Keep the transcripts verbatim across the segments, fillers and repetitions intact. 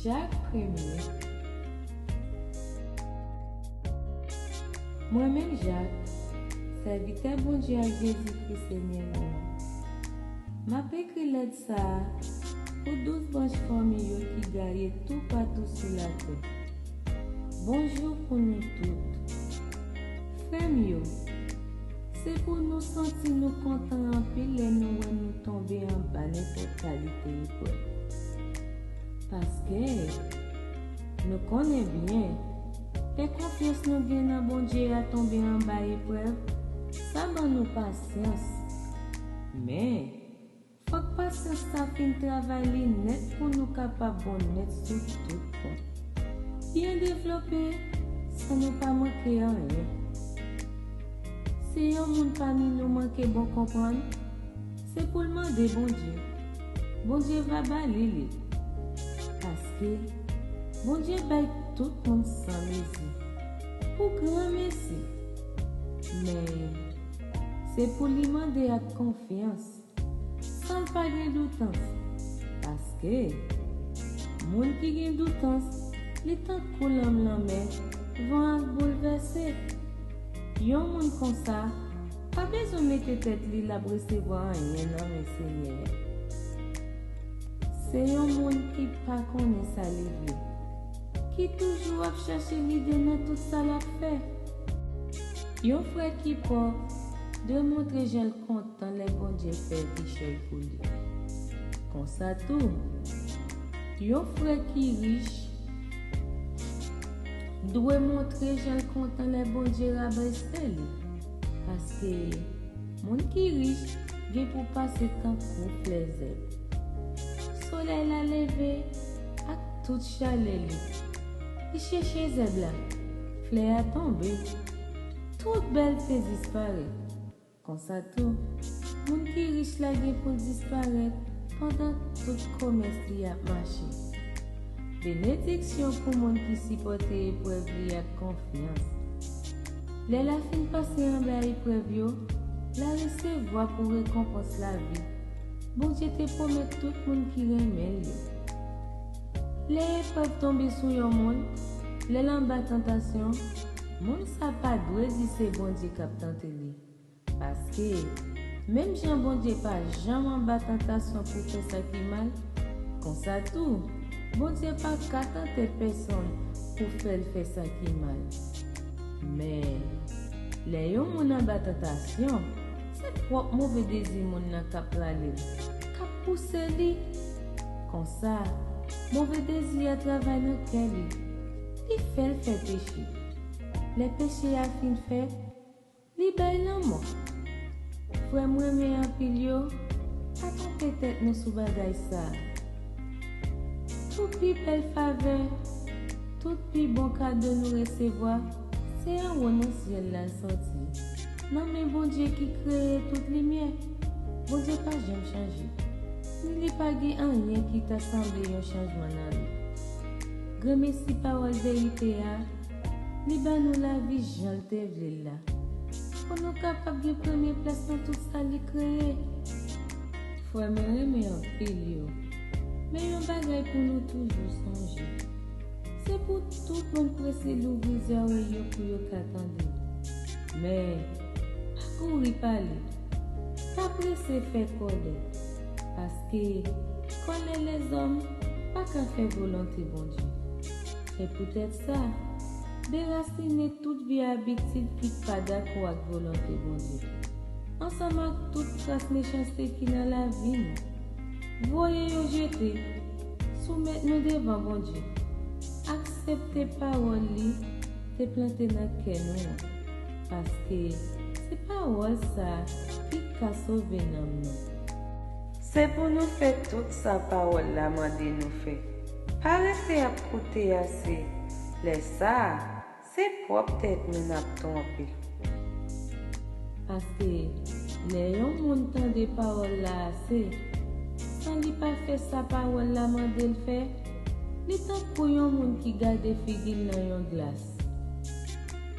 Jak premye. Mwen menm Jak, sèvitè Bondye ak Jezikri Senyè nou an, m ap ekri lèt sa a pou douz branch fanmi yo ki gaye toupatou sou latè. Bonjou pou nou tout. Frè m yo, se pou nou santi nou kontan anpil lè nou wè nou tonbe anba nenpòt kalite eprèv. Paske, nou konnen byen, lè konfyans nou gen nan Bondye a tonbe anba eprèv, sa ban nou pasyans. Men, fòk pasyans sa fin travay li nèt pou nou kapab bon nèt sou tout pwen. Byen devlope, san nou pa manke anyen. Si yon moun pami nou manke bon konprann, se pou l mande Bondye. Bondye va ba li li. Paske Bondye bay tout moun san mezi, pou granmesi. Men, se pou li mande ak konfyans, san l pa gen doutans. Paske, moun ki gen doutans, li tankou lanm lanmè, van ap boulvèse. Yon moun konsa pa bezwen mete tèt li l ap resevwa anyen nan men Senyè a. Se yon moun ki pa konnen sa li vle, ki toujou ap chache lide nan tout sa l ap fè. Yon frè ki pòv dwe montre jan l kontan lè Bondye fè vichèy pou li. Konsa tou, yon frè ki rich dwe montre jan l kontan lè Bondye rabese li. Paske moun ki rich gen pou pase tankou flè zèb. Solèy la leve ak tout chalè li. Li cheche zèb la, flè a tonbe, tout bèlte disparèt. Konsa tou, moun ki rich la gen pou l disparèt pandan tout komès li ap mache. Benediksyon pou moun ki sipòte eprèv li ak konfyans. Lè l a fin pase anba eprèv yo, l a resevwa pou rekonpans lavi Bondye te pwomèt tout moun ki renmen l yo. Lè eprèv tonbe sou yon moun, lè l anba tantasyon, moun sa pa dwe di se Bondye k ap tante li. Paske, menm jan Bondye pa janm anba tantasyon pou fè sa ki mal, konsa tou, Bondye pa ka tante pèsonn pou fè l fè sa ki mal. Men, lè yon moun anba tantasyon, se pwòp move dezi moun nan k ap rale l, k ap pouse li. Konsa, move dezi a travay nan kè li, li fè l fè peche. Lè peche a fin fèt, li bay lanmò. Frè m renmen anpil yo, pa twonpe tèt nou sou bagay sa a. Tout pi bèl favè, tout pi bon kado nou resevwa, se anwo nan syèl la l sòti, nan men Bondye ki kreye tout limyè. Bondye pa janm chanje, ni li pa gen anyen ki ta sanble yon chanjman nan li. Granmesi pawòl verite a, li ba nou lavi jan l te vle l la, pou nou kapab gen premye plas nan tout sa li kreye. Frè mwen renmen anpil yo, men yon bagay pou nou toujou sonje, se pou tout moun prese louvri zòrèy yo pou yo ka tande. Men, pa kouri pale, pa prese fè kòlè, paske kòlè lèzòm pa ka fè volonte Bondye. Se poutèt sa, derasinen tout vye abitid ki pa dakò ak volonte Bondye, ansanm ak tout tras mechanste ki nan lavi nou. Voye yo jete, soumèt nou devan Bondye, aksepte pawòl li te plante nan kè nou an, paske se pawòl sa a ki ka sove nanm nou. Se pou nou fè tout sa pawòl la mande nou fè. Pa rete ap koute ase. Lè sa a, se pwòp tèt nou n ap twonpe. Paske, lè yon moun tande pawòl la ase, san li pa fè sa pawòl la mande l fè, li tankou yon moun ki gade figi l nan yon glas.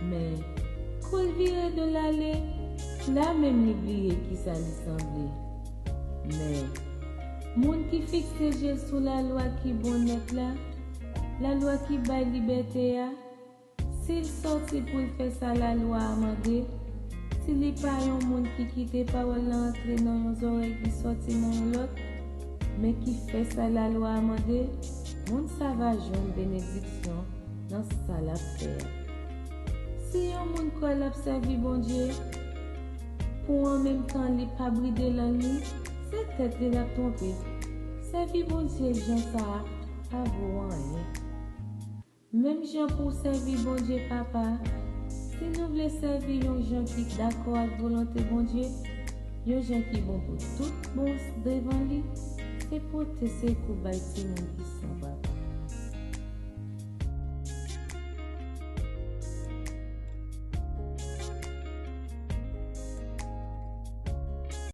Men, kou l vire do l ale, la menm li bliye kisa li sanble. Men, moun ki fikse je l sou lalwa ki bon nèt la, Lalwa ki bay libète a, si l sòti pou l fè sa lalwa a mande, si li pa yon moun ki kite pawòl la antre nan yon zòrèy ki sòti nan yon lòt, men ki fè sa lalwa a mande, moun sa va jwenn benediksyon nan sa l ap fè a. Si yon moun kwè l ap sèvi Bondye, pou an menm tan li pa bride lang li, se tèt li l ap twonpe. Sèvi Bondye jan sa a pa vo anyen. Menm jan pou w sèvi Bondye Papa, si nou vle sèvi yon jan ki dakò ak volonte Bondye, yon jan ki bon pou tout bon devan li, se pote sekou bay timoun ki san papa.